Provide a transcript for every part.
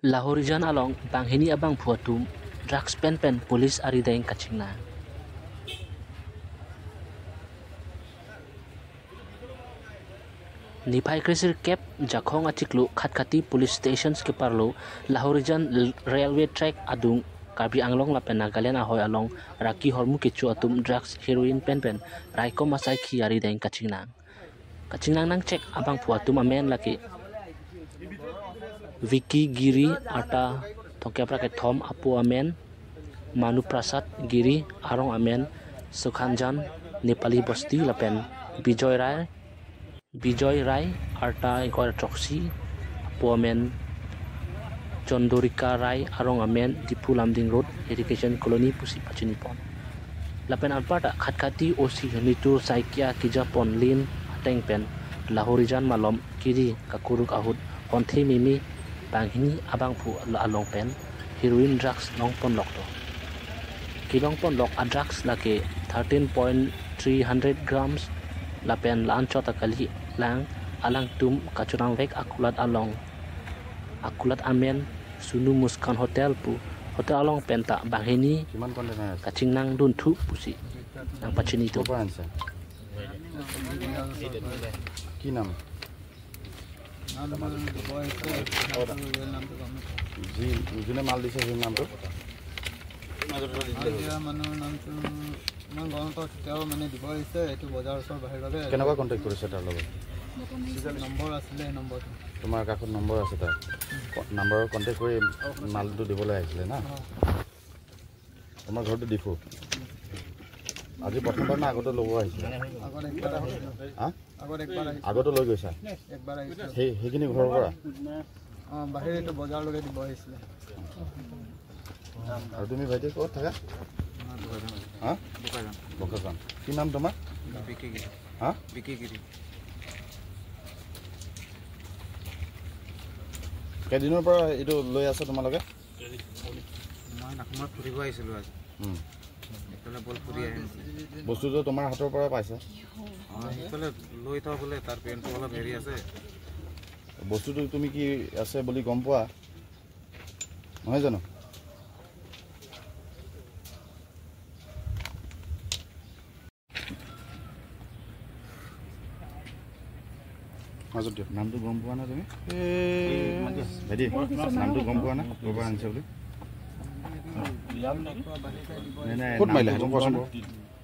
Lahorijan along banghini abang phuatum drugs pen pen police ari deng kachingna. Niphai krisir cap jakhong achiklu Khatkhati police station ke parlo Lahorijan railway track adung Karbi Anglong lapen Nagaland ahoy along Raki hormu kichu atum drugs heroin pen pen raiko masai khi ari deng kachingnang. Kachingnang nang check abang phuatum amen laki Vicky Giri ata thongkya pra ke thom apu amen Manu Prasad Giri arong amen Sukhanjan Nepali Bosti lapen Bijoy Rai arta ingkor Choksi apu amen Chondorika Rai arong amen Dipu Lamding Road Irrigation Colony Pusi Pachinipon lapen alpata Khatkhati OC Nitu Saikia Kijapon Lin ateng pen Lahorijan malom kiri kakuruk ahut konthe mimi banghini abang phu along pen heroin drugs long pon lok to kilong pon lok a drugs lake 13.300 grams lapen lan chota kali lang alang tum kachurang vek akulat along akulat amen sunu muskan hotel pu hotel along pen ta banghini kaching nang dun thu pusi nang pachini to কি নাম যোনে মাল দিছে সেই নামটো কেনেকুৱা contact কৰিছে তাৰ লগত? তোমাৰ কাষত নম্বৰ আছে, তাৰ নাম্বাৰৰ কণ্টেক্ট কৰি মালটো দিবলৈ আহিছিলে না? তোমাৰ ঘৰটো ডিফু। আজি প্ৰথমবাৰ না আগতে ল'ব আহিছিলে? আগতে লৈ গৈছা সেইখিনি ঘৰৰ পৰা? আৰু তুমি ভাইটি ক'ত থাকা? বোকাজান। কি নাম তোমাৰ? কেইদিনৰ পৰা এইটো লৈ আছা তোমালোকে? মই ফুৰিব আহিছিলোঁ আজি। বস্তুটো তোমাৰ হাতৰ পৰা পাইছে? লৈ থোৱা বোলে, তাৰ পেণ্টটো অলপ হেৰি আছে। বস্তুটো তুমি কি আছে বুলি গম পোৱা নহয় জানো? মাজত দিয়ক। নামটো গম পোৱা না তুমি? ভাইটি নামটো গম পোৱা না ক'ৰ পৰা আনিছে বুলি? ক'ত মাৰিলে সেইটো কোৱাচোন?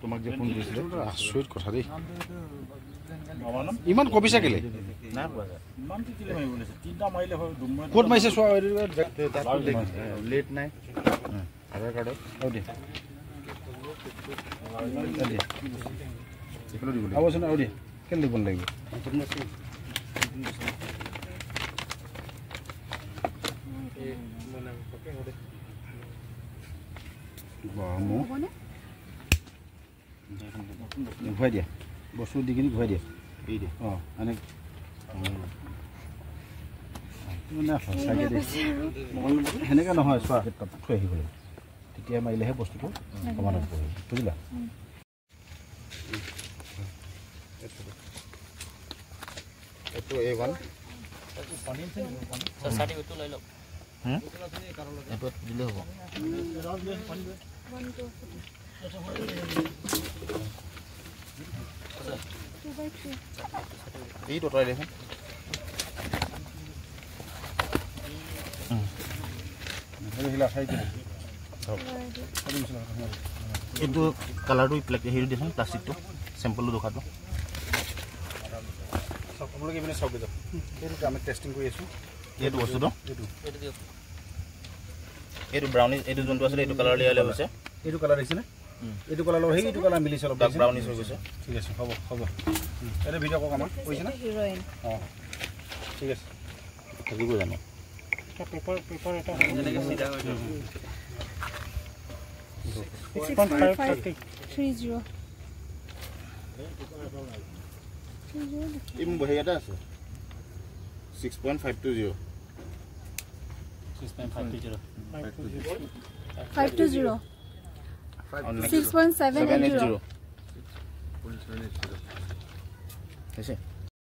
তোমাক যে ফোন কৰিছিলে। আচৰিত কথা দেই, ইমান কবিছা কেলে? ক'ত মাৰিছে চোৱা? লেট নাই আধাৰ কাৰ্ডত। আৰু দিয়ে আৰুচোন, আৰু দিয়ে কেলে দিব নালাগিব? ঘূৰাই দিয়া বস্তু দি কিনি ঘূৰাই দিয়া। অঁ মানে মানে সঁচাকৈ দেই, সেনেকৈ নহয়, চোৱা থৈ আহিব লাগিব, তেতিয়া মাৰিলেহে বস্তুটো সমাধান কৰিব, বুজিলা? এইটো এ ওৱান এইটো দিলে হ'ব। এইটো তই দেখোন। এইটো কালাৰটো হেৰি দেখোন, প্লাষ্টিকটো চেম্পলটো দেখাটো। আপোনালোকে এইপিনে চাওক, যাওক। এইটো আমি টেষ্টিং কৰি আছোঁ। এইটো বস্তুটো এইটো ব্ৰাউনিছ, এইটো যোনটো আছিলে এইটো কালাৰ লিয়ালে হৈছে। এইটো কালাৰ আহিছেনে? এইটো কালাৰ লগত সেইটো কালাৰ মিলিছে, অলপ ডাৰ্ক ব্ৰাউনিছ হৈ গৈছে। ঠিক আছে, হ'ব হ'ব। এইটো ভিডিঅ' কওক আমাক, কৰিছেনে? অঁ ঠিক আছে। থাকিব জানো? পেপাৰ পেপাৰ এটা এনেকৈ চিধা হৈ যাব। 6.530। এই মোৰ হেৰি এটা আছে 6.520। 6.520। 520। 6.780। হৈছে।